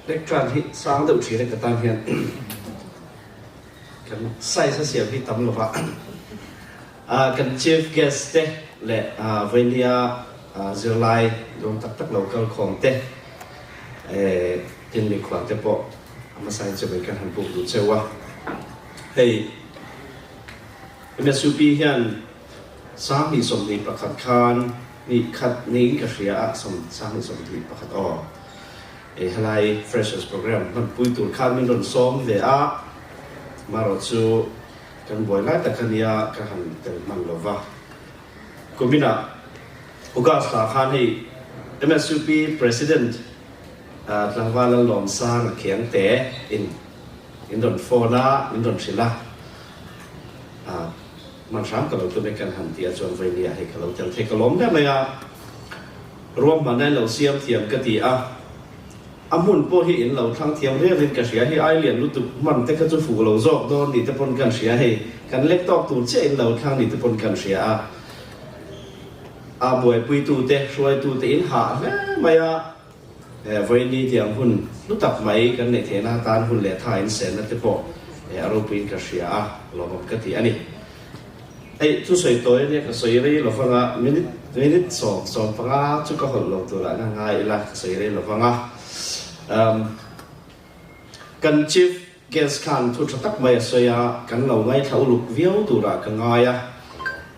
Lectern hi sang deuh thin a ka tan hian kan size a siam hi tam lova kan chief guest te leh Vainia zirlai duang tak tak lo kal khawm te tin mikhual te pawh a hmasa in chawei kan han buk duh cheu a. Hei MSUP hian 2021 khan ni khat niin ka hria a, 2021 aw. E helai Freshers Programme hmanpui tur khan min rawn sawm ve a, marawh chu kan buai lai tak ania ka han tel hman lo va. Kuminah August ah khan hei MSUP President tlangval Lalawmsanga Khiangte in min rawn phone a, min rawn hrilh a, hman hram ka lo tum e kan han ti a chuan vawinia hei ka lo tel thei ka lawm hle mai a. Ruahmanna in lo siam thiam ka ti a, a hmun pawh hi in lo thlang thiam riau in ka hria, hei ai lian lutuk hman te kha chu fuh lo zawk dawn ni te pawn kan hria, hei kan lek tawk tur chiah in lo thlang ni te pawn kan hria a, a buaipuitu te hruaitu te in hah hle mai a, vawiin tiang hun hlu tak mai kan neih theihna atan hun leh tha in senna te pawh a ropuiin ka hria a, lawmawm ka ti a ni. Hei thusawi tawi ania ka sawi rei lo vanga minute minute 10, 15 chu ka hawlh lo turah nga ngai ila ka sawi rei lo vanga. Um kan chief guest khan thu tha tak mai a sawi a, kan lo ngaithla uluk viau turah ka ngai a,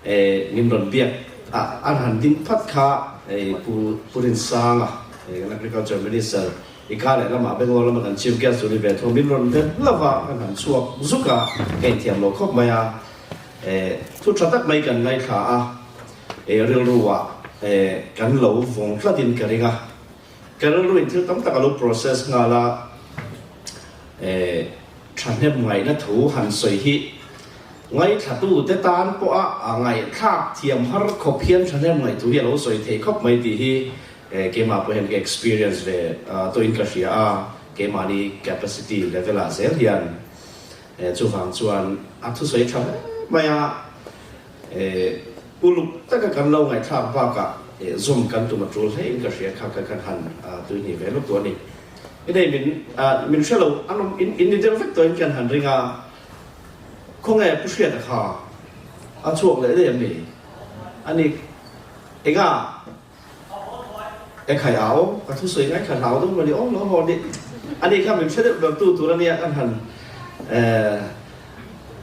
eh min rawn biak a an han ding phat kha eh Pu Pu Rinsanga eh kan agriculture minister I ka leh lamah Bangalore lama kan chief guest tur ni ve tho min rawn bet lova kan han chhuak zuk a, ka inthiam lo khawp mai a, eh thu tha tak mai kan ngaithla a, eh rilru ah eh kan lo vawng tlat in ka ring a, ka rilru in thil tam tak a lo process nghal a, eh thahnem ngaihna thu han sawi hi ngaithla tu te tan pawh a a ngaihthlak thiam har khawp hian thahnem ngaih thu hi a lo sawi thei khawp mai tih hi Keimah pawh hian ka experience ve tawhin ka hria a, keimahni capacity level ah zel hian chuvang chuan a thusawi tha hle mai a, uluk taka kan lo ngaihthlak bakah zawm kan tum a tul hle in ka hria kha ka kan han tuihnih ve lutuk a ni. Inei min min hre lo an awm in in ni deuh vek tawhin kan han ring a, khawnge Pu Hriata kha a chhuak leh daih em ni? Ani enga? Ekhai au, ka thusawi ngai kha hlau deuh mawni awm lo haw ni. Ani kha min hre deuh ber tu tur ania kan han eh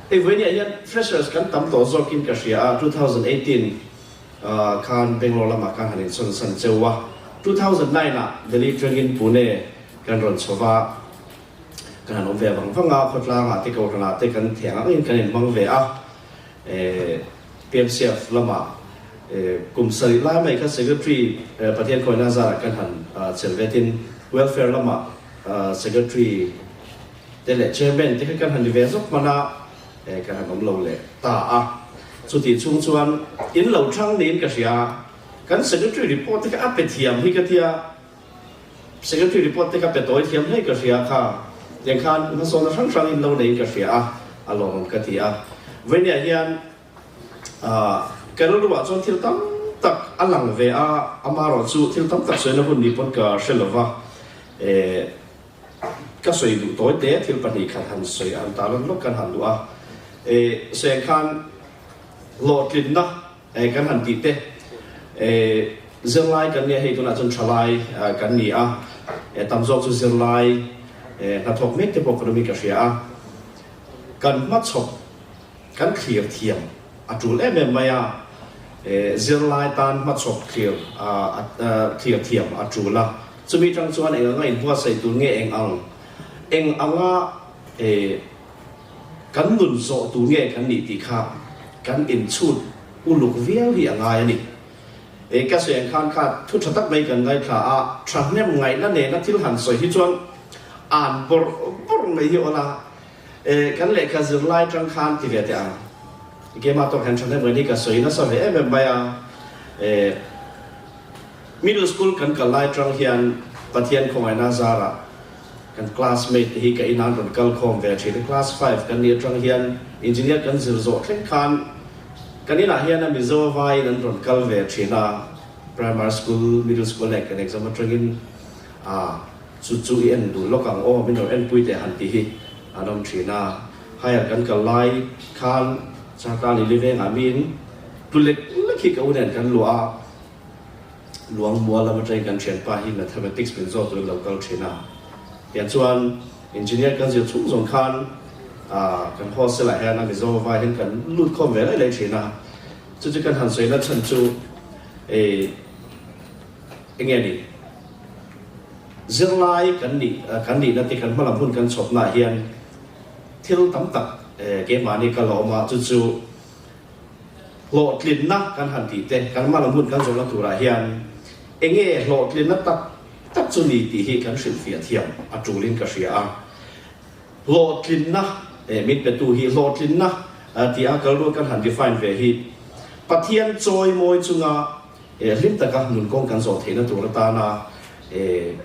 hei vawinia hian freshers kan tam tawh zawkin ka hria a, 2018 khan Bangalore lamah khan han insawn san cheu a, 2009 ah Delhi tangin Pune kan rawn chho va, kan han awm ve vang vang a, khawtlangah te kohhranah te kan theng angin kan inhmang ve a. PMCF lamah kum sarih lai mai kha Secretary Pathian Khawina zarah kan han chelh ve tin Welfare lamah Secretary te leh Chairman te kha kan han ni ve zawk hman a, kan han awm lo leh ta a. Chutih chhung chuan in lo thang niin ka hria a, kan Secretary report te kha a pe thiam hi ka tia. Secretary report te ka pe tawi thiam hle ka hria kha, tiang khan hmasawnna hrang hrang in lo nei ka hria a, a lawmawm ka ti a. Vawinia hian ka rilruah chuan thil tam tak a lang ve a, amaherawh chu thil tam tak sawina hun ni pawn ka hre lo va, ka sawi duh tawi te thil 2 khat han sawi han tarlan lawk kan han duh a, sawi ang khan hlawhtlinna Eh kan han tih te eh zirlai kan nia hei tunah chuan thalai kan ni a, eh tam zawk chu zirlai eh hnathawk mek te pawh kan awm in ka hria a, kan hmachhawp kan thlir thiam a tul em em mai a, eh zirlai tan hmachhawp thlir a thlir thiam a tul a, chumi tang chuan eng anga inbuatsaih tur nge eng ang eng anga eh Kan nun zawh tu nge kan nih tih kha kan inchhut uluk viau hi a ngai a ni. E ka sawi ang khan kha thu tha tak mai kan ngaithla a, thahnem ngaihna nena thil han sawi hi chuan an bawrh bawrh mai hi awn a. E kan lehkha zirlai tang khan ti ve teh ang. Keimah tawk hian thahnem ngaihna hi ka sawi nasa ve em em mai a. E middle school kan kal lai tang hian Pathian khawngaihna zarah Kan classmate te hi ka inah an rawn kal khawm ve thin a, class 5 kan nih atang hian engineer kan zir zawh thleng khan kan inah hian a Mizo vaiin an rawn kal ve thin a, primary school, middle school leh kan exam atangin a. Chu chu i en duh lawk ang aw, min rawn enpui teh han ti hi an awm thin a. Higher kan kal lai khan Chartla Lily vengah miin tlu lek lek hi ka u nen kan luah a, Luangmual lam atangin kan thianpa hi Mathematics min zawt turin lo kal thin a. Tiang chuan Engineer kan zir chhung zawng khan kan hostel ah hian a Mizo vai hian kan lut khawm ve laih laih thin a. Chu chu kan han sawi na chhan chu eng nge ni? Zirlai kan nih kan nihna te kan hmalam hun kan chhawpna ah hian thil tam tak keimahni ka la awm a, chu chu hlawhtlinna kan han tih te kan hmalam hun kan zawhna turah hian eng nge hlawhtlinna tak tak chu ni tih hi kan hrilhfiah thiam a tulin ka hria a. Hlawhtlinna min petu hi hlawhtlinna tih a kalrual kan han define ve hi Pathian chawimawi chunga Hlim taka nun kawng kan zawh theihna tur atana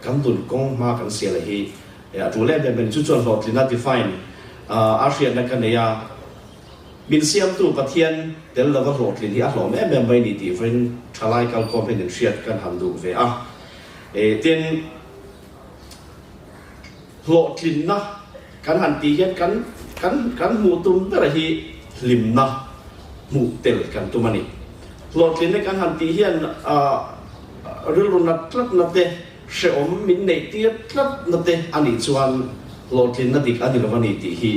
kan nun kawng hma kan sial hi a tul em em a ni. Chu chuan hlawhtlina define a hriatna ka nei a, min siamtu Pathian tel lova hlawhtlin hi a hlawm em em mai ni tih vawiin thalai kalkhawm hian inhriat kan han duh ve a. Tin, Hlawhtlinna kan han tih hian kan kan kan hmuh tum ber hi hlimna hmuh tel kan tum a ni. Hlawhtlinna kan han tih hian rilru nat tlatna te, hrehawm min neih tir tlatna te a nih chuan hlawhtlinna dik a ni lo a ni tih hi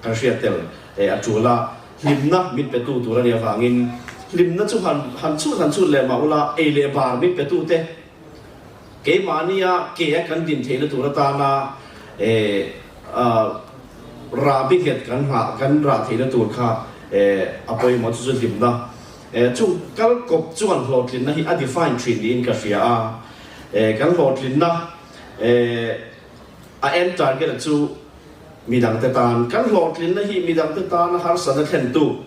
kan hriat tel a tul a. Hlimna min petu tur a nih avangin hlimna chu han han chhut han chhut leh mah ula ei leh bar min petu te, Keimahnia ke a kan din theihna tur atana rahbi nghet kan nghah kan rah theihna tur kha a pawimawh chu chu hlimna chung kal kawp chuan hlawhtlinna hi a define thin niin ka hria a. Kan hlawhtlinna a end target a chu midangte tan kan hlawhtlinna hi midangte tana harsatna thlentu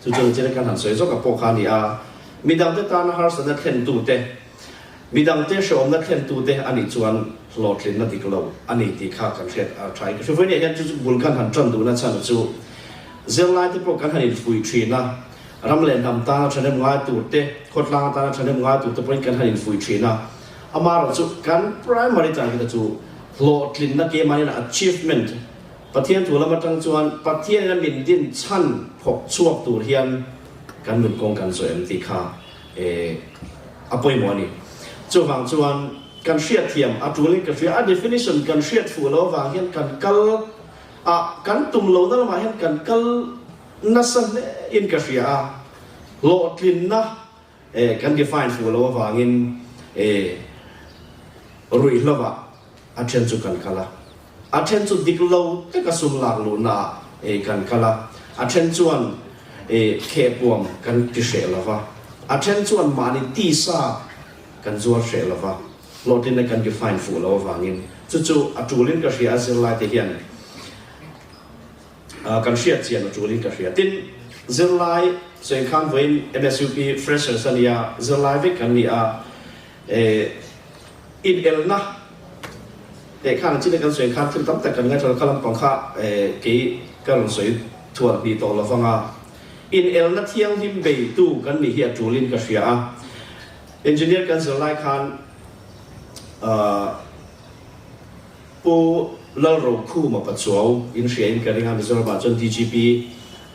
chu chu china kan han sawi zawk a pawh kha a ni a. Midangte tana harsatna thlentute, midangte hrehawmna thlentute a nih chuan hlawhtlinna dik lo a ni tih kha kan hriat a tha in ka hria. Vawiin hian chu chu bul kan han tan duhna chhan chu zirlaite pawh kan han infuih thin a, ram leh hnam tana thahnem ngai tur te, khawtlang atana thahnem ngai tur te pawhin kan han infuih thin a. Amaherawhchu kan primary target a chu hlawhtlinna keimahniin achievement, Pathian thu lam atang chuan Pathianin a min din chhan phawk chhuak tur hian kan nun kawng kan zawh em tih kha a pawimawh a ni. Chuvang chuan kan hriatthiam a tulin ka hria, a definition kan hriat fuh loh avang hian kan kal a, kan tum lohna lamah hian kan kal nasa hle in ka hria a, hlawhtlinna kan define fuh loh avangin ruihhlovah A then chu kan kal a, a then chu dik lo taka sum lak luhna ah ei kan kal a, a then chuan khehpuam kan ti hreh lo va, a then chuan mahni tisa kan zuar hreh lo va, hlawhtlinna kan define fuh lo avangin chu chu a tulin ka hria a zirlai te hian kan hriat chian a tulin ka hria. Tin, zirlai sawi khan vawiin MSUP freshers a nia, zirlai vek kan ni a, Inelna teh khan a china kan sawi khan thil tam tak kan ngaithla kha lampang kha kei ka rawn sawi thual hnih tawh lo vang a. Inelna thianghlim beitu kan nih hi a tulin ka hria a. Engineer kan zir lai khan Pu Lalrokhuma Pachuau in hria in ka ring a, Mizoramah chuan DGP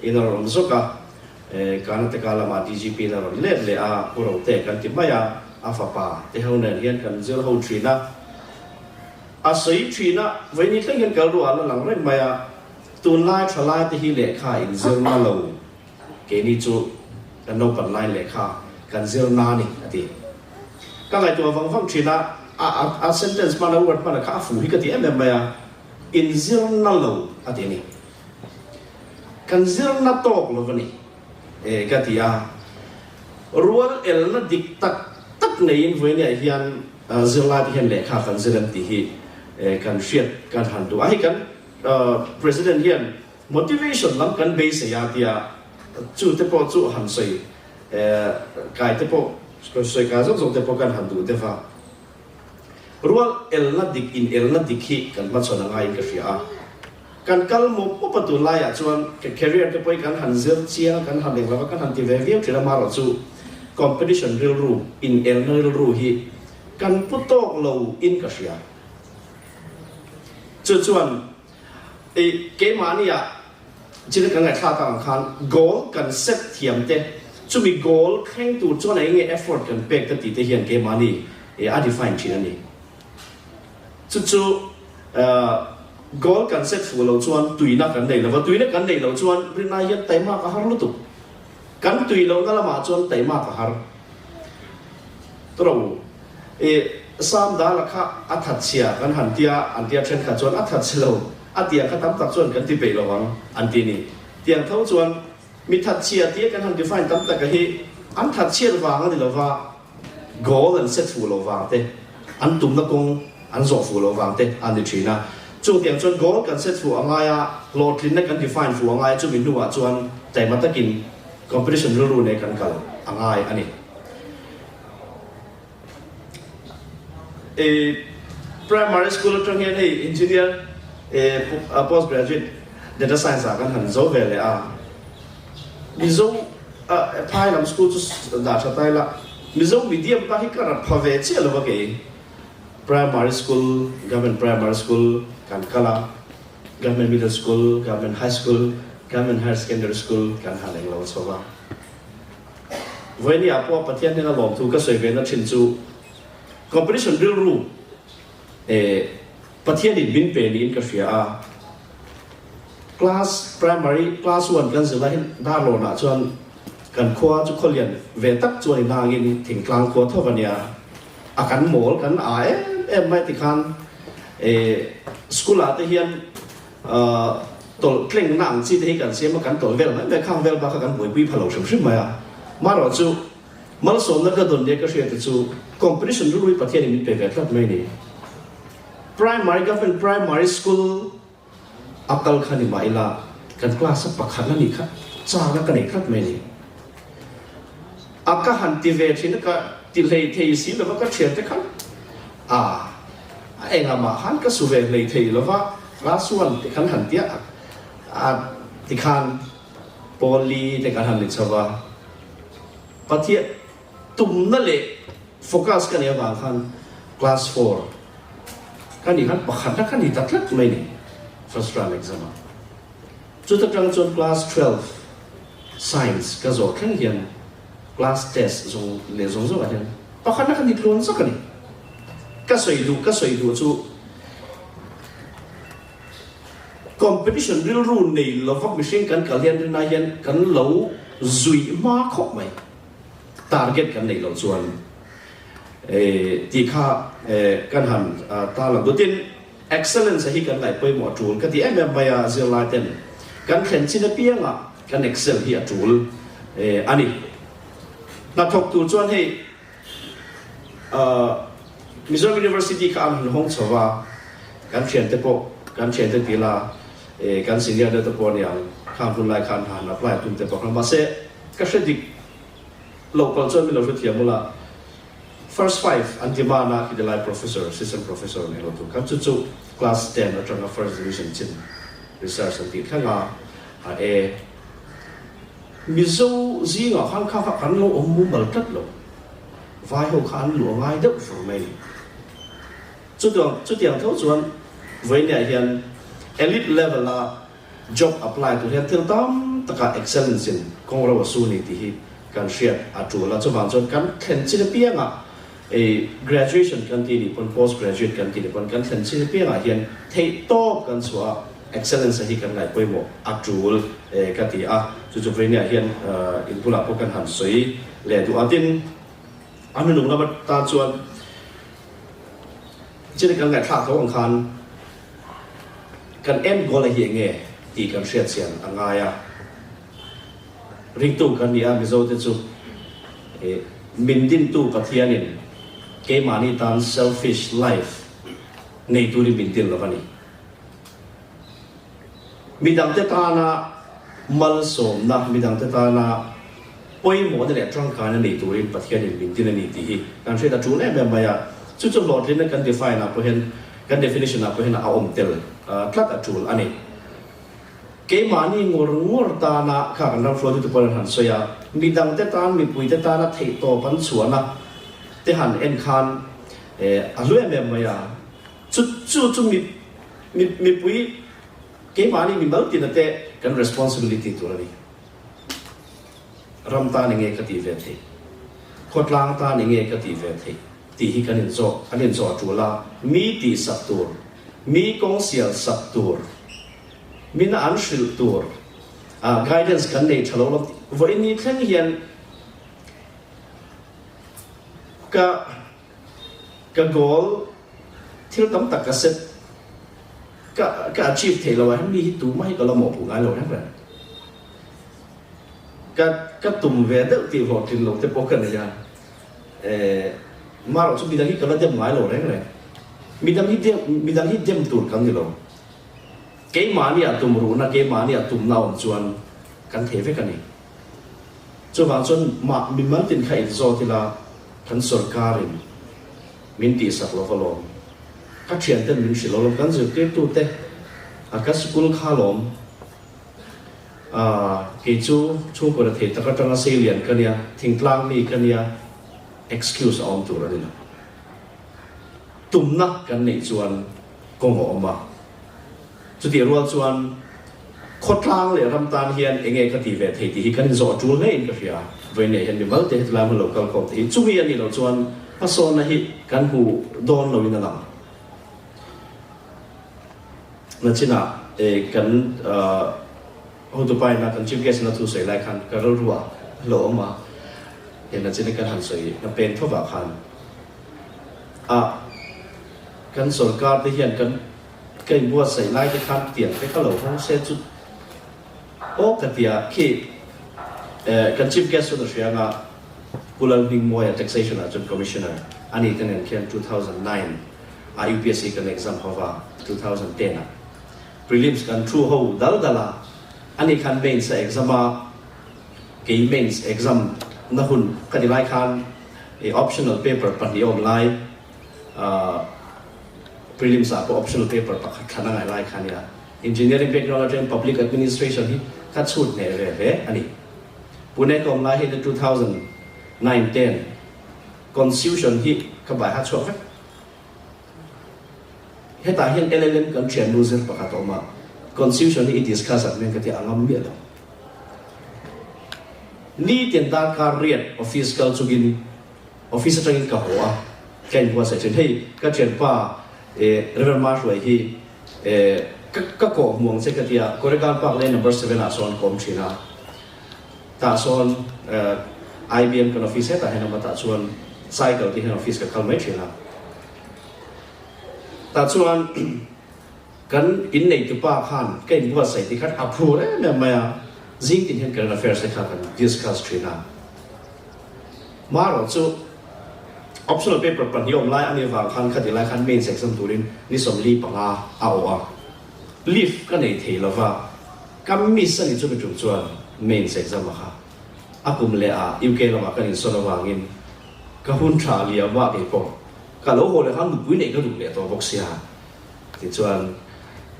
in a rawn awm zawk a. Karnataka lamah DGP in a rawn let leh a, Pu Rote kan ti mai a, a fapa te ho nen hian kan zir ho thin a. A sawi thin a, vawiin thleng hian kal ruah a la lang reng mai a, tunlai thalai te hi lehkha in zir na lo, keini chu kan naupan lai lehkha kan zir na a ni a ti. Ka ngaihtuah vang vang thin a, a sentence hman a word hman a kha a fu hi ka ti em em mai a, in zir na lo a ti a ni. Kan zirna tawk lo va ni e ka ti a, rual elna dik tak tak neiin vawinia hian zirlaite hian lehkha kan zir em tih hi kan hriat kan han duh a. Hei kan President hian motivation lam kan beisei a tia chu te pawh chu han sawi kai te pawh sawi kai zawk zawk te pawh kan han duh deuh a. Rual elna dik in elna dik hi kan hmachhawn a ngaiin ka hria a. Kan kal mawp mawp a tunlaiah chuan ka career te pawhin kan han zir chiang a, kan han eng lova kan han ti ve viau thin a, amaherawh chu competition rilru, inelna rilru hi kan pu tawk lo in ka hria. Chu chuan i keimahniah chin kan ngaihthlak ang khan goal kan set thiam te, chumi goal thleng tur chuan eng nge effort kan pek te tih te hian keimahni a define thin a ni. Chu chu goal kan set fuh loh chuan tuina kan nei lo va, tuina kan neih loh chuan rinai hian taimak a har lutuk. Kan tui lohna lamah chuan taimak a har. Tawrh i Sam Dala kha a that chhia kan han tia, an tia thenkhat chuan a that chhe lo, a tiang kha tam tak chuan kan ti peih lo ang an ti ni. Tiang tho chuan mi that chhia tia kan han define tam taka hi an that chhiat vang a ni lo va, Goal an set fuh loh vang te, an tumna kawng an zawh fuh loh vang te a ni thin a. Chutiang chuan goal kan set fuh a ngai a, hlawhtlinna kan define fuh a ngai a, chumi hnuah chuan taima takin competition rilru nen kan kal a ngai a ni. I primary school atang hian hei engineer post graduate data science ah kan han zo ve leh a, Mizo Phai lam school chu dah tha ta ila, Mizo medium ta hi ka rat pha ve chiah lo va kei. Primary school, Government Primary School kan kal a, Government Middle School, Government High School, Government Higher Secondary School kan han eng lo chho va. Vawiini ah pawh Pathian hnena lawmthu ka sawi ve na thin chu competition rilru Pathianin min pe niin ka hria a. Class primary class one kan zir lai hian Darlawnah chuan kan khua chu khawlian ve tak chu a ni nangin thingtlang khua tho a nia. A kan mawl kan a em em mai tikhan eh school ah te hian tawlh tlengna ang chi te hi kan siam a kan tawlh vel mai mai khang vel bak kha kan buaipui pha lo hrim hrim mai a. Marawh chu malsawmna ka dawn nia ka hriat te chu competition rilru hi Pathianin min pe ve tlat mai a ni. Primary government primary school A kal kha ni mah ila kan class a pakhat a nih kha chang a ka nei tlat mai a ni. A ka han ti ve thin a ka ti hlei thei si lova ka thian te khan a a engah mah khan ka su ve hlei thei lova class one te khan han tia a ti khan pawl li te kan han ni chho va Pathian tumna leh focus ka nih avang khan class four ka nih khan pakhatna ka ni ta tlat mai ni first round exam ah. Chuta tang chuan class 12 science ka zawh thleng hian class test zawng leh zawng zawngah hian pakhatna ka ni tluan zak a ni. Ka sawi duh ka sawi duh chu competition rilru nei lova mihring kan kal hian rinai hian kan lo zui hma khawp mai. Target kan neih loh chuan tih kha kan han ta lang dutin excellence hi kan ngaih pawimawh a tul ka ti em em mai a, zirlai ten kan thlen chin apiangah kan excel hi a tul a ni. Hnathawk tur chuan hei Mizoram University kha an han hawng chho va, kan thiante pawh kan thiante ti la kan senior deuh te pawh a niang khang hun lai khan han apply tum te pawh kha mahse Ka hre dik loh palh chuan min lo hrethiam ula, first five an ti mana khi tilai professor, assistant professor nei lo tur khan chu chu class ten atanga first division chin research an tih thleng a, a e Mizo zingah khan kha kha kan lo awm mumal tlat lo, vai ho kha an luh a ngai deuh fur mai ni. Chutiang chutiang tho chuan vawiiniah hian elite level a Job apply tur hian thil tam takah excellence in kawng ro a su ni tih hi kan hriat a tul a, chuvang chuan kan thlen chin apiangah ei graduation kan tih nih pawn post graduate kan tih nih pawn kan thlen chin apiangah hian theih tawp kan chhuah a excellence a hi kan ngaih pawimawh a tul ka ti a, chu chu vawinia hian in bulah pawh kan han sawi leh duh a, tin a hnuhnung lam atan chuan chin kan ngaihthlak tho ang khan. Kan end goal a hi enge tih kan hriat chian a ngai a. Ringtu kan ni a, Mizo te chu min dintu Pathianin keimahni tan selfish life nei turin min din lo a ni. Midangte tana malsawmna, midangte tana pawimawhna leh tangkaina nei turin Pathianin min din a ni tih hi kan hriat a tul em em mai a. Chu chu hlawhtlinna kan define ah pawh hian, kan definition ah pawh hian a awm tel tlat a tul a ni. Keimahni ngawr ngawr tana kha kan ram hruaitute pawh an han sawi a, midangte tan, mipuite tana theihtawp an chhuahna te han en khan a hlu em em mai a. Chu chu chu mi. mipui keimahni mimal tina te kan responsibility tur a ni. Ram tan enge ka tih ve theih? Khawtlang tan enge ka tih ve theih? Tih hi kan inzawh kan inzawh a tul a, mi tihsak tur, mi kawng sial sak tur, mina an hrilh tur, ah guidance kan nei tha lo lo tih vawiin ni thleng hian ka ka goal thil tam tak ka set ka ka achieve theih lo ah hian mi hi tumah hi ka la mawhpuh ngai lo reng reng. Ka ka tum ve deuh tih hlawhtlin lo te pawh ka nei a, eh marawh chu midang hi ka la dem ngai lo reng reng. Midang hi dem midang hi dem tur kan ni lo. Keimahni ah tum ruhna keimahni ah tumna awm chuan kan thei vek a ni. Chuvang chuan mah mimal tin kha inzawt ila kan sorkarin min tihsak lo va lawm. Ka thianten min hrilh lo lawm kan zirtirtute a ka sikul kha lawm. Aaa, kei chu chhungkaw rethei tak atanga sei lian ka nia, thingtlang mi ka nia, excuse a awm tur a ni lo. Tumna kan neih chuan kawng a awm a, chutih rual chuan khawtlang leh ram tan hian eng nge ka ti ve thei tih hi kan inzawh a tul hle in ka hria. Vawiin hian mimal te heti lai hmun lo kal khawm te hi chumi a nih loh chuan hmasawnna hi kan hmu dawn loin a lang. Nachinah kan hotupa ina kan chief guest ina thu sawi lai khan ka rilru ah a lo awm a, he nachina kan han sawi na peng tho vah khan a kan sorkar te hian kan ka inbuatsaih lai te khan tiang te ka lo hawng se chu aw ka tia khi kan chief guest chuan a hria anga Pu Lalhmingmawia taxation ah chuan commissioner ani te nen khian 2009 a UPSC kan exam ho va, 2010 ah prelims kan thu ho dal dal a, ani khan mains a exam a, kei mains exam na hun ka ti lai khan optional paper pahnih a awm lai, prelims ah pawh optional paper pakhat thlan a ngai lai kha nia, engineering background atangin public administration hi ka chhut hneh ve hle a ni. Pune ka awm lai hi 2009 ten constitution hi ka bai ha chhuak vek. Hetah hian LLM kan thiannu zir pakhat a awm a, Constitution hi i discuss ang hian ka ti a ngam miah lo. Nitin darkar riat office kal chungin office atangin ka haw a, ka inbuatsaih thin. Hei ka thianpa eh Rev Mahruai hi eh ka ka kawh hmu ang che ka ti a, Koregaon Park lane number seven ah sawn ka awm thin a. Tah sawn eh IBM kan office hetah hian a awm a, tah chuan cycle te hian office ka kal mai thin a. Tah chuan kan inneitupa khan ka inbuatsaih tih khan a phur em em mai a, zing tin hian current affairs te kha kan discuss thin a. Marawh chu optional paper pahnih awm lai anih avang khan khatih lai khan mains exam turin ni 45 a awh a, leave ka nei thei lova, ka miss a ni chumi tum chuan mains exam a kha a kum leh ah UK lamah kan insawn avangin ka hun tha liam a keipawh Ka lo haw leh khan nupui neih ka duh leh tawh bawk sia. Tichuan,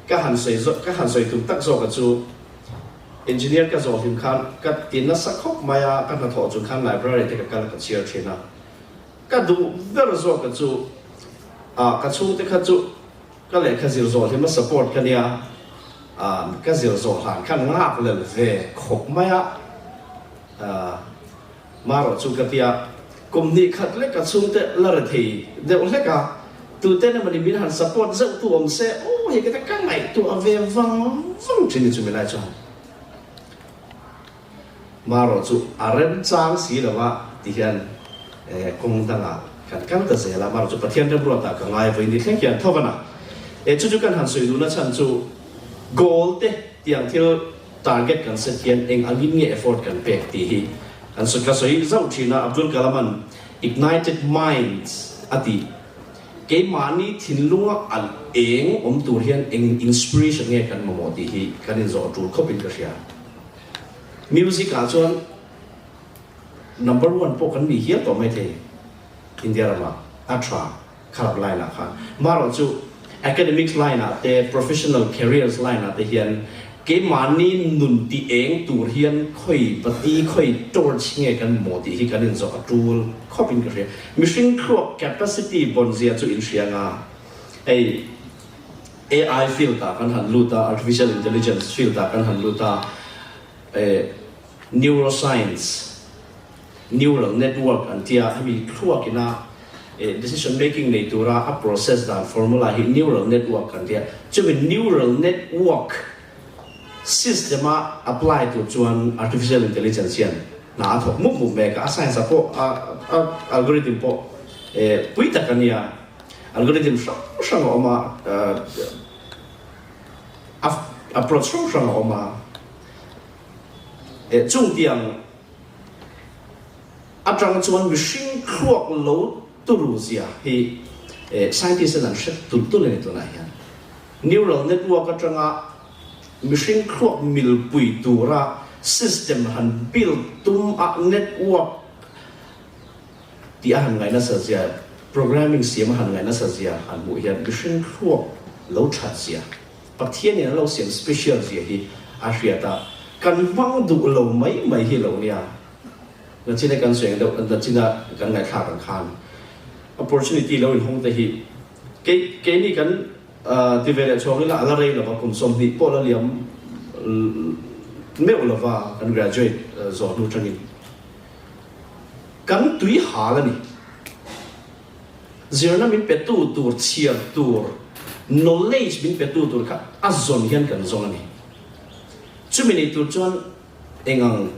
ka han sawi zawk, ka han sawi tum tak zawka chu Engineer ka zawh hlim khan ka ti nasa khawp mai a, ka hnathawh chung khan library te ka kal a ka chhiar thin a. Ka duh ber zawka chu ah ka chhungte kha chu ka lehkha zir zawh hlim a support ka nia, ah ka zir zawh hlan khan ngak lel ve khawp mai a, ah. Marawh chu ka tia, kum hnih khat lek ka chhungte la re thei deuh hlek a, tuten emawni min han support zeuh tu awm se, aw hei ka ta ka ngaihtuah ve vang vang thin ni chumi lai chuan. Marawh chu a remchang si lo a ti hian kawng dangah kan kal ta zel a, marawh chu Pathian remruatah ka ngai vawi ni thleng hian tho van a. E chu chu kan han sawi duhna chhan chu goal te tiang thil Target kan set hian eng angin nge effort kan pek tih hi kan sawi ka sawi zauh thin a, Abdul Kalam-a'n Ignited Minds a tih. Keimahni thinlunga alh eng awm tur hian eng inspiration nge kan mamawh tih hi kan inzawh tul khawpin ka hria. Music ah chuan number one pawh kan ni hial tawh maithei India ramah a tha. Kharap line ah khan. Marawh chu academics line ah te, professional careers line ah te hian keimahni nun ti eng tur hian khawi pati, khawi torch nge kan mamawh tih hi kan inzawh a tul khawp in ka hria. Mihring thluak capacity bawn zia chu in hria nga hei. AI field ah kan han lut a, Artificial Intelligence field ah kan han lut a, Neuroscience, Neural Network an tia, hemi thluak ina decision making nei tura a process dan formula hi Neural Network an tia. Chumi Neural Network system a apply tur chuan Artificial Intelligence hian hna a thawk mup mup mek a, a science ah pawh a algorithm pawh pui tak a nia. Algorithm hrang hrang a awm a, approach hrang hrang a awm a. Chung tiang atang chuan mihring thluak lo turu zia hi scientist ten an hre tulh tulh a ni tunah hian. Neural network atanga mihring thluak milpui tura system han build tum a network tih a han ngaih nasa zia, programming siam a han ngaih nasa zia han hmuh hian mihring thluak lo that zia, Pathianin a lo siam special zia hi a hriat a, kan hmang duh lo mai mai hi lo nia. Nachina kan sawi ang deuh, nachina kan ngaihthlak ang khan opportunity lo inhawng te hi kei keini kan ti ve leh chhuak ila a la rei lova, kum 20 pawh la liam meuh lova kan graduate zawh hnu tangin. Kan tui hal a ni. Zirna min petu tur, chhiar tur, knowledge min petu tur kha a zawn hian kan zawng a ni. Chumi nei tur chuan eng ang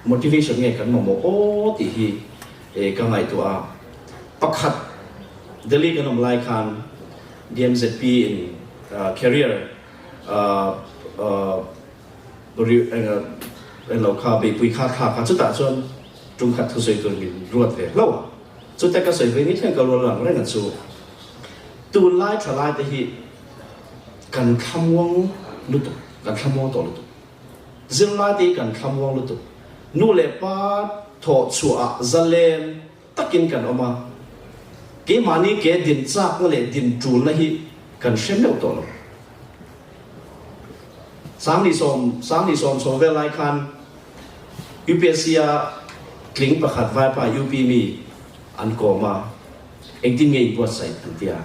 motivation nge kan mamawh aw tih hi ka ngaihtuah a. Pakhat, Delhi kan awm lai khan DMZP in career Englo kha beihpui kha thla kha chutah chuan tum khat thusawi tur min ruat ve hlauh a, chute ka sawi ve ni thleng ka rual lang reng a chu. Tunlai thalai te hi kan thlamuang lutuk, kan thlamuang tawh lutuk. Zirlai te hi kan thlamuang lutuk. Nu leh pa thawh chhuah ah zalen takin kan awm a, keimahni ke din chakna leh din tulna hi kan hre meuh tawh lo. 20 sawm, 20 sawm chho vel lai khan UPSC a tling pakhat vaipa UP mi an kawm a, engtin nge inbuatsaih an ti a.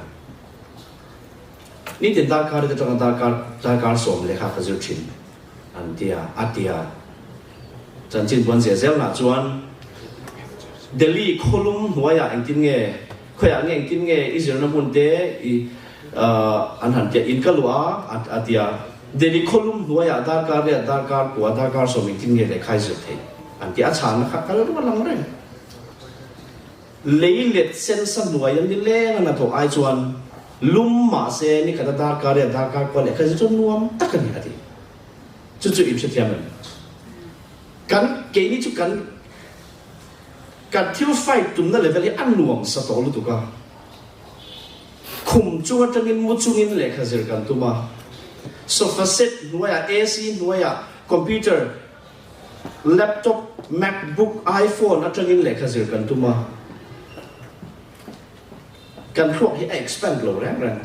Nitin darkar te atanga darkar darkar 10 lehkha ka zir thin an ti a, a ti a. Chanchin buan zia zelnah chuan Delhi khawlum hnuaiah engtin nge, khawiah nge engtin nge i zirna hmun te i an han tia, in ka luah a a ti a. Delhi khawlum hnuaiah darkar riat, darkar kua, darkar 10 engtin nge lehkha i zir theih an ti a, chhanna kha kal rual ang reng. Lei let sen sa hnuaia nileng a hnathawh ai chuan lum mahse nikhata darkar riat, darkar kua lehkha i zir chuan nuam tak a ni a ti. Chu chu in hrethiam em? Kan keini chu kan kan thil fight tumna level hi a nuam sa tawh lutuk a. Khum chung atangin mu chungin lehkha zir kan tum a. Sofa set hnuaiah, AC hnuaiah, computer, laptop, macbook, iphone atangin lehkha zir kan tum a. Kan thluak hi a expand lo reng reng.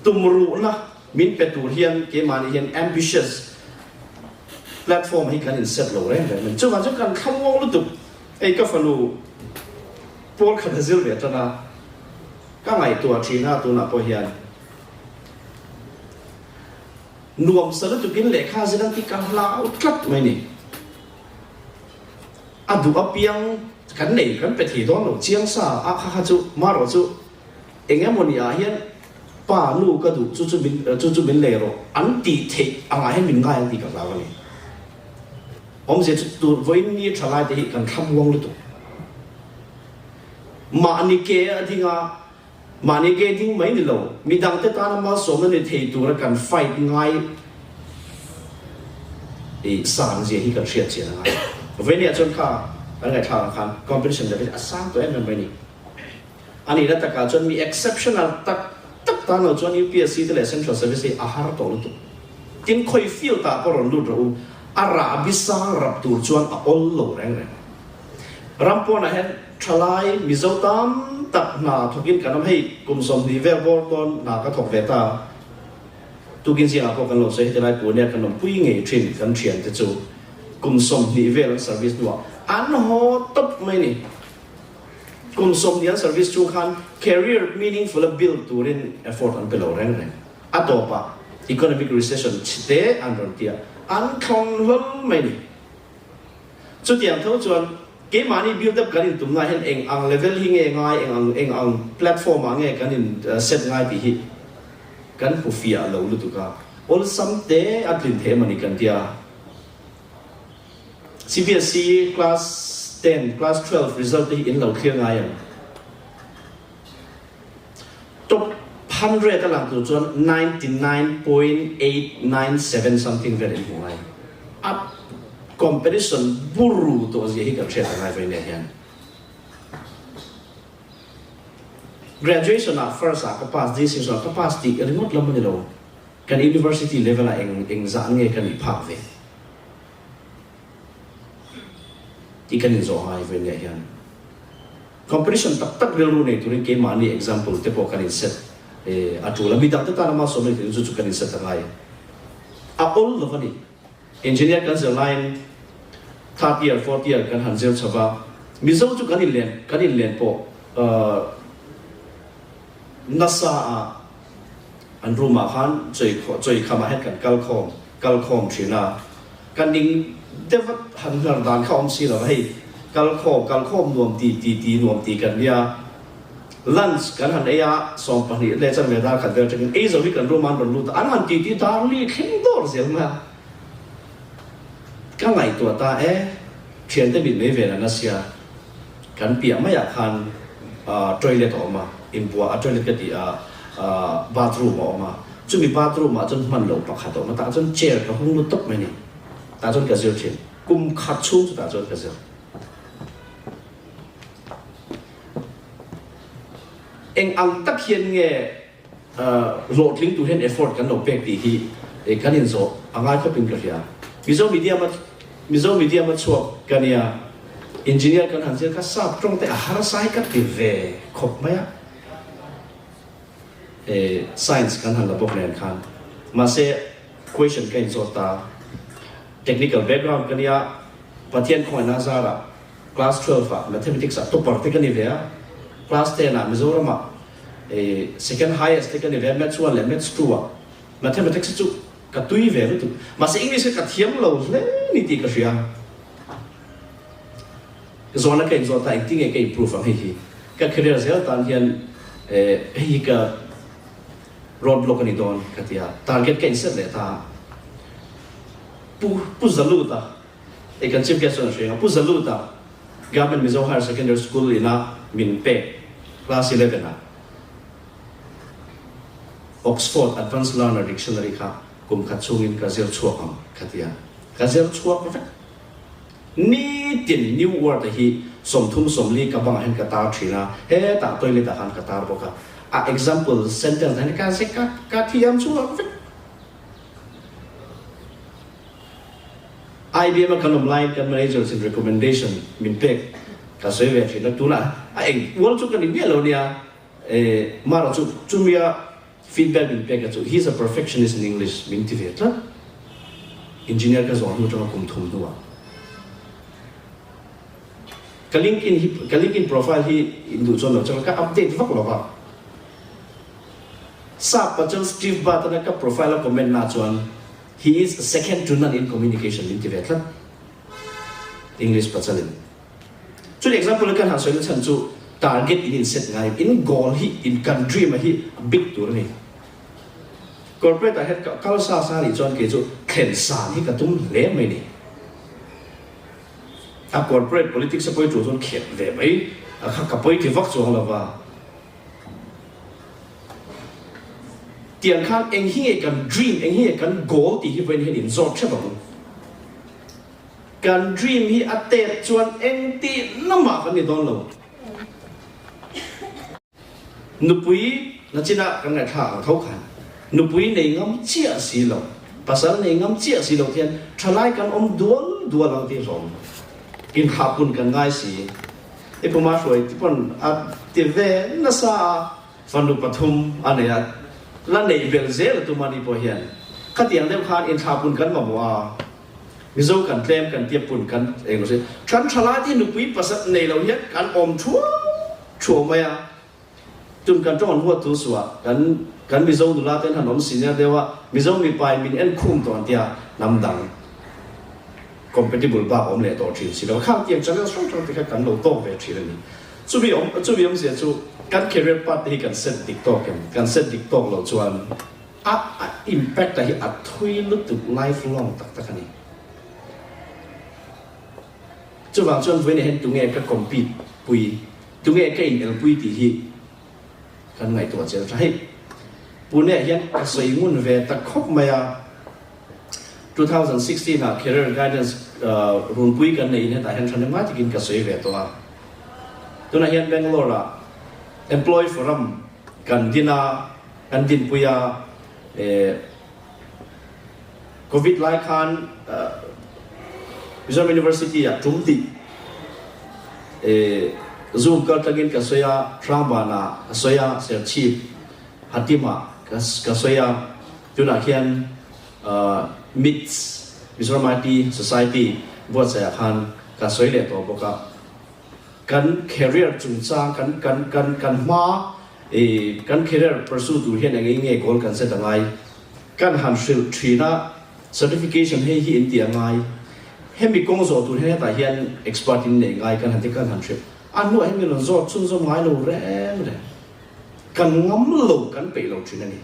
Tumruhna min pe tur hian keimahni hian ambitious platform hi kan in set lo reng reng mai. Chuvang chuan kan thlamuang lutuk. Hei ka fanu pawl khat a zir ve tan a, ka ngaihtuah thin a tunah pawh hian nuamsa lutukin lehkha zir ang tih ka hlau tlat mai ni. A duh apiang kan nei kan pe thei dawn lo chiang sa a kha kha chu marawh chu eng emaw ni ah hian pa nu ka duh chu chu min chu chu min lei rawh an tih theih angah hian min ngai ang tih ka hlau a ni. Awmzia chu tur vawiin ni tha lai te hi kan thlamuang lutuk. Mahni ke a ding a. Mahni ke ding mai ni lo, midangte tana malsawmna ni thei tura kan fight ngai i sang zia hi kan hriat chian a ngai. Vawinia chuan kha kan ngaihthlak ang khan competition level hi a sang tawh em em mai ni. A nihna takah chuan mi exceptional tak tak tan lo chuan UPSC te leh Central Service hi a har tawh lutuk. Tin, khawi field ah pawh rawn lut rawh u, a rahbi sang rap tur chuan a awl lo reng reng. Ram pawnah hian thalai Mizo tam tak hna thawkin kan awm. Hei kum 20 vel bawr dawn hna ka thawk ve ta. Tukin zingah pawh kan lo sawi heti lai Pune ah kan awmpui ngei thin kan thiante chu kum 20 vel an service hnuah an haw tawp mai ni. Kum 20 an service chung khan career meaningful a build turin effort an pe lo reng reng. A tawpah economic recession chhite an rawn ti a, an thlawm hlawl mai ni. Chutiang tho chuan keimahni build up kan intumna hian eng ang level hi nge ngai, eng ang eng ang platform ah nge kan in set ngai tih hi kan hmu fiah lo lutuk a, awlsam te a tlin thei emawni kan tia. CBSE class ten, class 12 result te hi in lo thlir ngai ang. Top 100 a lang tur chuan 99.897 something vel in hmu ngai. A competition buru tawh zia hi kan hriat a ngai vei nia hian. Graduation ah first ah ka pass, distinction ah ka pass tih ringawt lam a ni lo. Kan university level ah eng eng zah nge ka nih phak ve tih kan inzawh ngai vei nia hian. Competition tak tak rilru nei turin keimahni example te pawh kan inset a tul a, midang te tana malsawm nei turin chu chu kan inset a ngai. A awl lo a ni. Engineer kan zir laiin third year, fourth year kan han zir chho va, Mizo chu kan inlen kan inlen pawh nasa a an room ah khan chawi khamah hian kan kal khawm kal khawm thin a. Ka ning deuh a han hnar dan kha awm si lo hei kal khawm kal khawm nuam ti ti ti nuam ti kan nia lunch kan han ei a 20 leh chanve dar khat vel atangin ei zo hi kan room ah an rawn lut a an han ti ti dar li thleng dawr zel mai a ka ngaihtuah ta e thiante mit mai vel an asia kan piah maiah khan toilet a awm a inbuah a toilet ka tih a bathroom a awm a. Chumi bathroom ah chuan hman loh pakhat a awm a, tah chuan chair ka hung lut tawp mai a ni. Tah chuan ka zir thin. Kum khat chhung chu tah chuan ka zir. Eng ang tak hian nge hlawhtling tur hian effort kan lo pek tih hi kan inzawh a ngai khawpin ka hria. Mizo medium a Mizo medium a chhuak ka nia, engineer kan han zir kha sap tawng te a harsa hi ka ti ve khawp mai a. Science kan han la bawk nen khan mahse question ka inzawt ta technical background ka nia Pathian khawngaihna zarah class 12 ah mathematics ah topper te ka ni ve a class 10 ah Mizoram ah second highest te ka ni ve a maths 1 leh maths 2 ah mathematics hi chu ka tui ve lutuk mahse English hi ka thiam lo hle ni tih ka hria. Zawhna ka inzawh ta engtin nge ka improve ang hei hi ka career zel tan hian hei hi ka road block a ni dawn ka ti a, target ka inset leh ta a, Pu Pu Zaluta hei kan chief guest chuan a hria ang a, Pu Zaluta Government Mizo Higher Secondary School ina min pek class 11 ah Oxford Advanced Learner Dictionary kha kum khat chhungin ka zir chhuak ang ka ti a, ka zir chhuak vek. Nitin New World a hi 30 40 ka bangah hian ka tar thin a, hetah toilet ah khan ka tar bawk a, a example sentence ah hian ka zek a, ka thiam chhuak vek. IBM a kan awm laiin kan managers in recommendation min pek ka sawi ve thin a, tunah a eng ual chu ka ni miah lo nia, mara chu chumia Feedback min pek a chu, He's a perfectionist in English min ti ve tlat. Engineer ka zawh hnu atanga kum thum hnuah ka LinkedIn hi ka LinkedIn profile hi in duh chuan lo chuan ka update vak lo va. Sap pa chuan Steve Barton-a ka profile a comment na chuan He is second to none in communication min ti ve tlat. English pachalin. Chuni example a kan han sawi na chhan chu target in in set ngai in goal hi in kan dream a hi a big tur a ni. Corporate ah hian kal sa sa nih chuan kei chu thlen san hi ka tum hle mai ni. A corporate politics a pawi tur chuan khelh ve mai a kha ka pawi ti vak chuang lo va. Tiang khan eng hi nge kan dream eng hi nge kan goal tih hi vawiin hian in zawt hrep ang. Kan dream hi a tet chuan engtih lamah kan ni dawn lo. Nupui nachinah kan ngaihthlak ang tho khan nupui nei ngam chiah si lo, pasal nei ngam chiah si lo hian thalai kan awm dual dual ang tih hlawm inthahpun kan ngai si. I puma hruai ti pawn a ti ve nasa a. Fanu pathum a nei a, la neih belh zel a tum a ni pawh hian khatiang deuh khan inthlahpun kan mamawh a, Mizo kan tlem kan tia pun kan eng lo si, kan thalai te nupui pasat nei lo hian kan awm thuau thuau mai a. Tun kan tawng an huat thu suah kan kan Mizo nula ten han awm senior deuh a, Mizo mipa in min en khum tawh an tia, hnam dang compatible bak awm leh tawh thin si lo. Khang tiang channel hrang hrang te kha kan lo tawk ve thin a ni. Chumi awm chumi awmzia chu kan career path te hi kan set dik tawk em? Kan set dik tawk loh chuan a a impact a hi a thui lutuk life long tak tak a ni. Chuvang chuan vawiinah hian tunge ka compete pui, tunge ka inelpui tih hi kan ngaihtuah chiang tha. Hei Pune ah hian ka sawi ngun ve ta khawp mai a, 2016 ah Career Guidance runpui kan neihin hetah hian thahnem ngai takin ka sawi ve tawh a. Tunah hian Bangalore ah Employee Forum kan din a, kan dinpui a, Covid lai khan Mizoram University ah tum tih Zoom kal tlangin ka sawi a, Hrangban ah ka sawi a, Serchhip, Hatim ah ka sawi a, tunah khian MITS, Mizoram IT Society buatsaih ah khan ka sawi leh tawh bawk a. Kan career chungchang kan kan kan kan hma i kan career pursue tur hian eng eng nge goal kan set a ngai kan han hrilh thin a, certification hei hi in tih a ngai, hemi kawng zawh tur hian hetah hian expert in neih ngai kan han ti kan han hrilh a hnuah hian min rawn zawt chhunzawm ngai lo reng reng kan ngam lo kan peih lo thin a ni.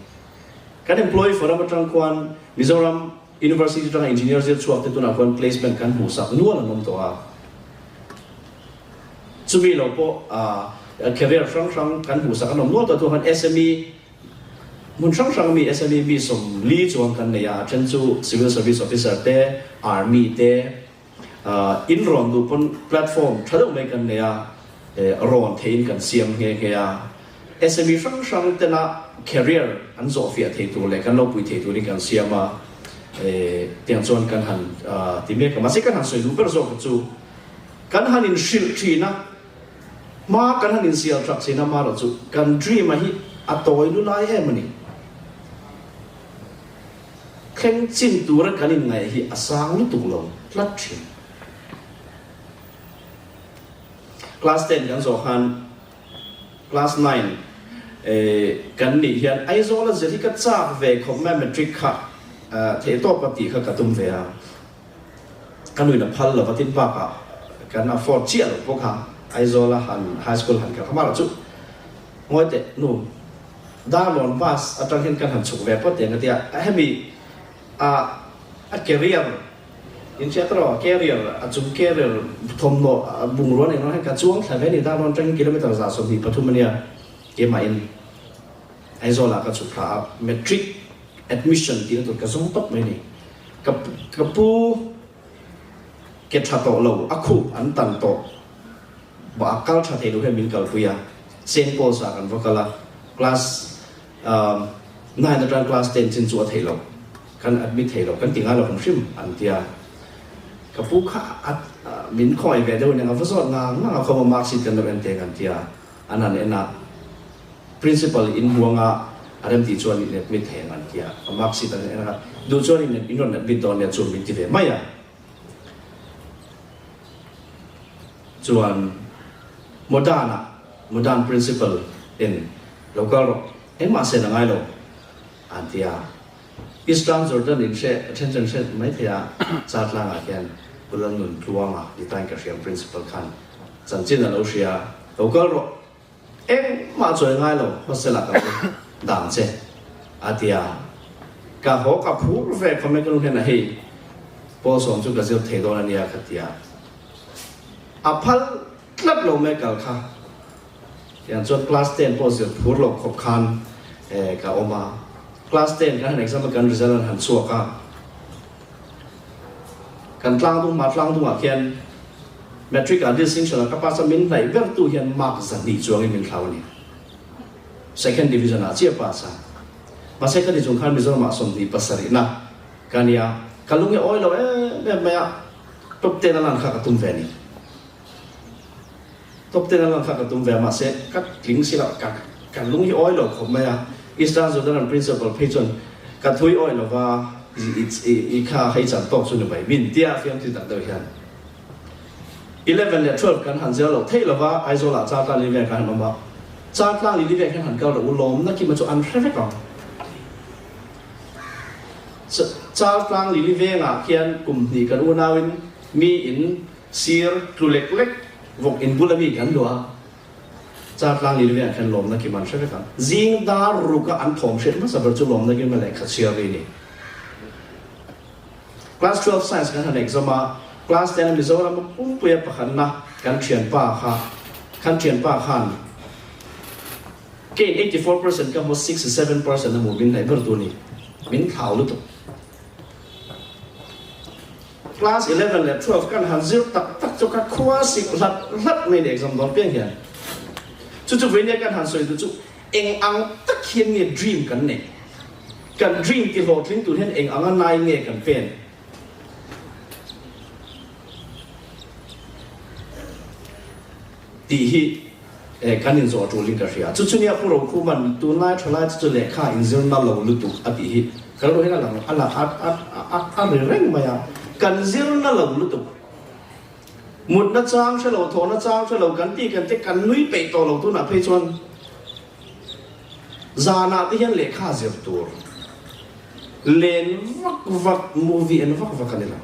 Kan employee forum atang khuan Mizoram University atanga engineer zir chhuak te tunah khuan placement kan hmuh sak nual an awm tawh a. Chumi lo pawh career hrang hrang kan hmuh sak an awm nual tawh a, tunah khan SME hmun hrang hrang ami SME mi 40 chuang kan nei a, a then chu civil service officer te, army te, In rawn duh pawn platform tha deuh mai kan nei a, rawn theihin kan siam nghe nghe a. SME hrang hrang tena career an zawhfiah thei tur leh kan lo pui thei turin kan siam a, tiang chuan kan han ti mek a. Mahse kan han sawi duh ber zawk chu kan han inhrilh thin a, hma kan han insial thak thin a, amaherawhchu kan dream a hi a tawi lu lai em a ni. Thleng chin tura kan inngaih hi a sang lutuk lo tlat thin. Class ten kan zawh khan class nine kan nih hian Aizawl a zir hi ka chak ve khawp mai a, matric kha theihtawp a tih kha ka tum ve a, ka nuin a phal lova tin bakah kan afford chiah lo bawk a, Aizawl a han high school han kal kha mahlo chu ngawi teh nu. Darlawn bus atang hian kan han chhuk ve phawt teh ang ka ti a, hemi a a carrier in hriat rawh carrier a chung carrier thawmhnaw bungrua nen hian ka chuang thla ve a ni Darlawn atangin kilometer 123 a nia keimahin Aizawl ah ka chhuk thla a matric admission tihna tur ka zawng tawp mai a ni ka ka pu ke tha tawh lo a khup an tan tawh. A kal tha thei lo hian min kalpui a, Saint Paul's ah kan va kal a, class nine atang class ten chin chu a theih loh, kan admit thei lo, kan ti ngai lo hrim hrim an ti a, ka pu kha a min khawngaih ve deuh aniang a va zawt ngang ngang a, khawma mark sheet kan lo en teng an ti a, an han en a, principal in hmuang a, a rem tih chuan in admit thei ang an ti a, a mark sheet an en a, duh chuan in rawn admit dawn nia chu min ti ve mai a. Chuan Modern-ah Modern Principal in lo kal rawh, engmah sen a ngai lo an ti a. Eastern Jordan in hre then chuan hre mai thei a, Chaltlangah hian Pu Lalnuntluanga ni tain ka hriam Principal khan chanchin a lo hria, lo kal rawh. Engmah chawi ngai lo hostel ah ka lo dang che a ti a, ka haw ka phur ve khawm e ka nu hian a hei pawl sawm chu ka zir thei dawn a nia ka ti a, a phal tlat lo mai kal kha tiang chuan class ten pawh zir phur lo khawp khan ka awm a, class ten kan han exam a kan result an han chhuak a. Kan tlangdung hma tlangdungah khian Matric ah distinction ah ka pass a min hnaih ber tu hian mark 200 chuangin min thlau a ni. Second division ah chiah pass a. Mahse ka ni chung khan Mizoram ah 27 na ka nia. Ka lung i awi lo em em mai a, top ten a lan kha ka tum ve a ni. Top ten a lan kha ka tum ve a mahse ka tling si lo ka ka lung hi awi lo khawp mai a Eastern Jordan principal phei chuan ka thui awi lo va i i i kha hei chan tawk chu ni mai min tia fiamthu tak deuh hian 11 leh 12 kan han zir lo theih lo va Aizawl ah Chaltlan Event kan han awm a. Chaltlang Lili vek hian han kal rawh u, lawmna kima chu an hre vek ang. Chaltlang Lili vengah khian kum hnih kan unauin mi in sir tlu lek lek vawk in bula mi kan luah a. Chaltlang Lili vengah khian lawmna kima an hre vek ang. Zing dar ruka an thawm hriat hmasa ber chu lawmna kima lehkha chhiar ri a ni. Class 12 Science kan han exam a, Class 10 a Mizoram a pumpuia pakhatna kan thianpa kha, kan thianpa khan keiin 84 percent ka hmu 67 percent a hmu min hnaih ber tu ni, min thlau lutuk. Class 11 leh 12 kan han zir tak tak chu ka khua sik hlat hlat mai ni exam dawn piang hian. Chu chu vawinia kan han sawi duh chu eng ang tak hian nge dream kan neih? Kan dream ti hlawhtling tur hian eng anga nai nge kan pen? Tih hi kan inzawh tulin ka hria. Chu chu nia Pu Rokhuman tunlai thalai chu chu lehkha inzirna lo lutuk a tih hi ka rilru hian a lang a lang a a a ri reng mai a. Kan zirna lo lutuk. Mutna chang hre lo, thawhna chang hre lo kan tih kan te kan nui peih tawh lo tunah phei chuan Zanah te hian lehkha zir tur len vak vak, movie en vak vak a ni lo.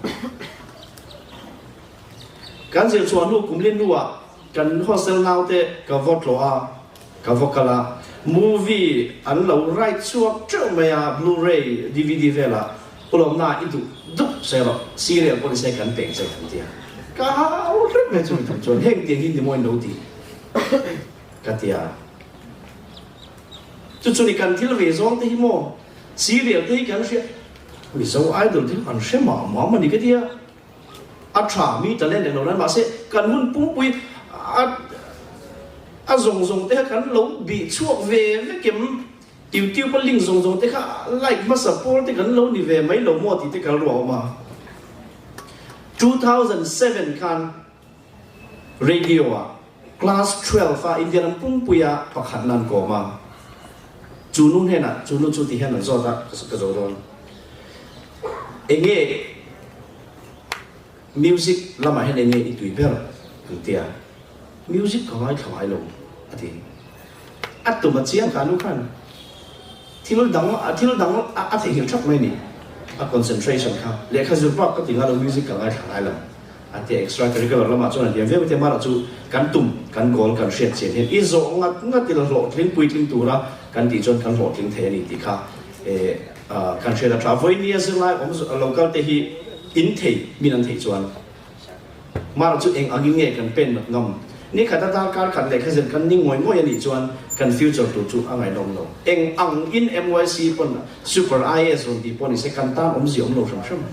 Kan zir chhuah hnu kum lin hnuah kan hostel naute ka vaw tlawh a, ka vaw kal a, movie an lo write chhuak teuh mai a, blu-ray, dvd velah ulawmna i duh dup se rawh, serial pawh ni se kan peng che an ti a. Ka hau hrep mai chumi tum chuan heng tiang hi ni maw in lo ti ka ti a. Chu chu ni kan thil ve zawng te hi maw serial te hi kan hria Mizo idol te hi kan hre mah mah a ni ka tia a tha mi talent eng lo nan mahse kan hun pumpui a a zawng zawng te kha kan lo bih chhuak ve vek em YouTube a link zawng zawng te kha like hmasa pawl te kan lo ni ve mai lo maw tih te kan ruah awm a 2007 khan Radio ah Class 12 a India ram pumpuia pakhat nan kawm a, chu nu hnenah chu nu chu ti hian an zawt a, ka zo dawn. Enge music lamah hian enge i tui ber an ti a, music ka ngaithla ngai lo a ti. A tum a chiang ka nu khan thil dang thil dang a theihnghilh thap mai a ni, a concentration kha lehkha zir bak ka ti ngai lo music ka ngaithla ngai lo. A ti extra curricular lamah chuan a hliam viau te mahla chu kan tum, kan goal kan hriat chian hian i zawh ngat ngat ila hlawhtling puitling tura kan tih chuan kan hlawhtling thei a ni tih kha kan hriat a tha. Vawinia zirlai awm local te hi in thei min an theih chuan mahla chu eng angin nge kan pen ngat ngam? Ni khat a darkar khat lehkha zir kan ni ngawih ngawih a nih chuan kan future tur chu a ngaihnawm lo. Eng angin MYC pawn Super IAS rawn tih pawh ni se kan tan awmzia awm lo hrim hrim.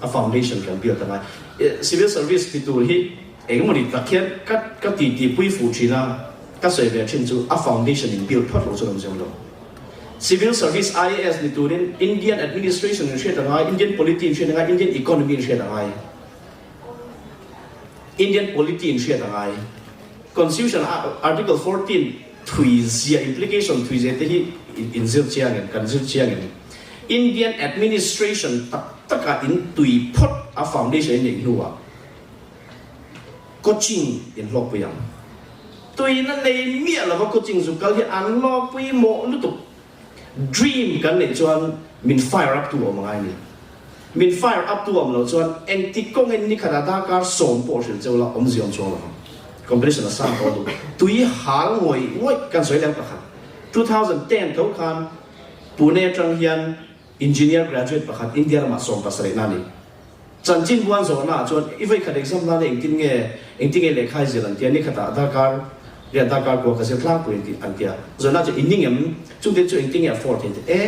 A foundation kan build a ngai. Civil service ti tur hi engemaw tak hian ka ka ti ti pui fuh thin a, ka sawi ve thin chu a foundation in build phawt lo chu an awm zeu lo. Civil service IAS ni turin Indian administration in hriat a ngai, Indian polity in hriat a ngai, Indian economy in hriat a ngai. Indian polity in hriat a ngai. Constitution Article 14 thui zia implication thui zia te hi in zir chiang em, kan zir chiang em. Indian administration tak takah in tui phawt a foundation in neih hnuah coaching in hlawkpui ang. Tuina nei miah lova coaching zu kal hi an hlawkpui mawh lutuk. Dream kan neih chuan min fire up tu awm a ngai a ni. Min fire up tu awm loh chuan engtik kawngin ni khatah darkar sawm pawh hrilh cheu la awmzia awm chuang lo vang. Competition a sang tawh duh. Tui hal ngawih ngawih kan sawi leng pakhat. 2010 tho khan Pune atang hian Engineer graduate pakhat India ramah 70 na a ni. Chanchin buan zawhnaah chuan i vawikhat exam nana engtin nge engtin nge lehkha i zir an tia, nikhatah darkar riat darkar kua ka zir tlangpui an ti an tia. Zawhna chu i ning em? Chungte chu engtin nge a for thei an ti. E,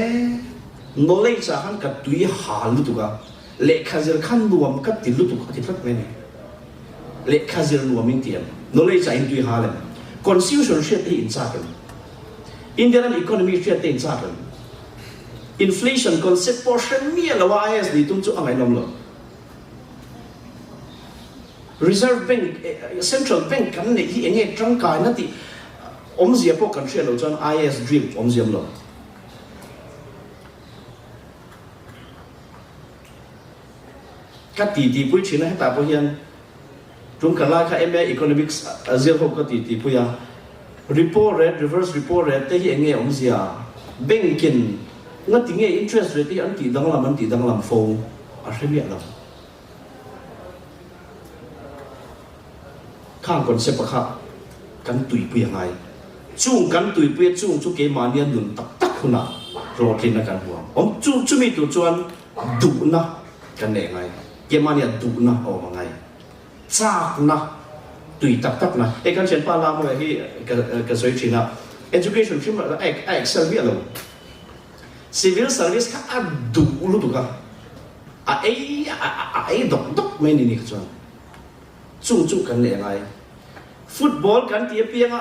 knowledge ah khan ka tui hal lutuk a, lehkha zir kha nuam ka ti lutuk a ti tlat mai a ni. Lehkha zir nuam in ti em? Knowledge ah in tui hal em? Constitution hriat te hi in chak em? India ram economy hriat te in chak em? Inflation concept pawh hre miah lo a IAS nih tum chu a ngaihnawm lo. Reserve Bank, Central Bank kan neih hi enge tangkaina tih awmzia pawh kan hriat loh chuan IAS dream awmzia awm lo. Ka ti tihpui thin a hetah pawh hian. Tum khat lai kha MA Economics a zir ho ka ti tih pui a, repo rate, reverse repo rate te hi eng nge awmzia? Bank in nga ti nge interest rate hi an tih danglam an tih danglam fo a hre miah lo. Khang concept a kha kan tuipui a ngai. Chung kan tuipui a chung chu keimahnia nun tak tak hunah hlawhtlinna kan hmu ang. Awm chu chumi tur chuan duhna kan neih a ngai. Keimahnia duhna a awm a ngai. Chakna, tui tak takna. Hei kan thianpa Lamawia hi ka ka sawi thin a, education hrim a a excel miah lo. Civil service kha a duh lutuk a, a ei a ei dawk dawk mai ni ni kha chuan. Chung chu kan neih a ngai. Football kan tih apianga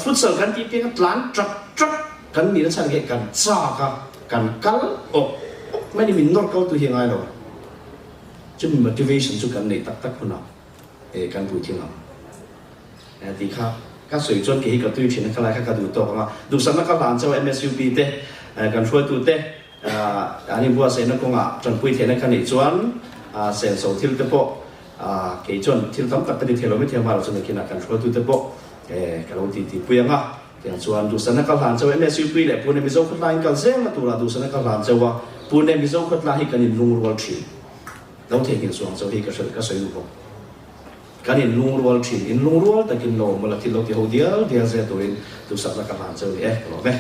futsal kan tih apianga tlan trak trak kan nih na chhan hi kan chak a, kan kal awk awk mai ni min nawr kal tu hi a ngai lo. Chumi motivation chu kan neih tak tak hunah kan puitling ang. Tih kha ka sawi chuan kei hi ka tui thin a, khalai kha ka duh tawk ang a. Duhsakna ka hlan chauh MSUP te, kan hruaitu te an inbuatsaihna kawngah tanpui theihna ka neih chuan senso thil te pawh kei chuan thil tam tak ka ti thei lo maithei amaherawhchu nakinah kan hruaitu te pawh ka lo titi pui ang a. Tiang chuan duhsakna ka hlan chauh MSUP leh Pune Mizo khawtla in kal zel na turah duhsakna ka hlan chauh a, Pune Mizo khawtla hi kan inlungrual thin. Lo theihnghilh suang chauh hi ka hrilh ka sawi duh bawk. Kan inlungrual thin, inlungrual takin lo awm ula thil lo ti ho dial dial zel turin duhsakna ka hlan chauh ni e, ka lawm e.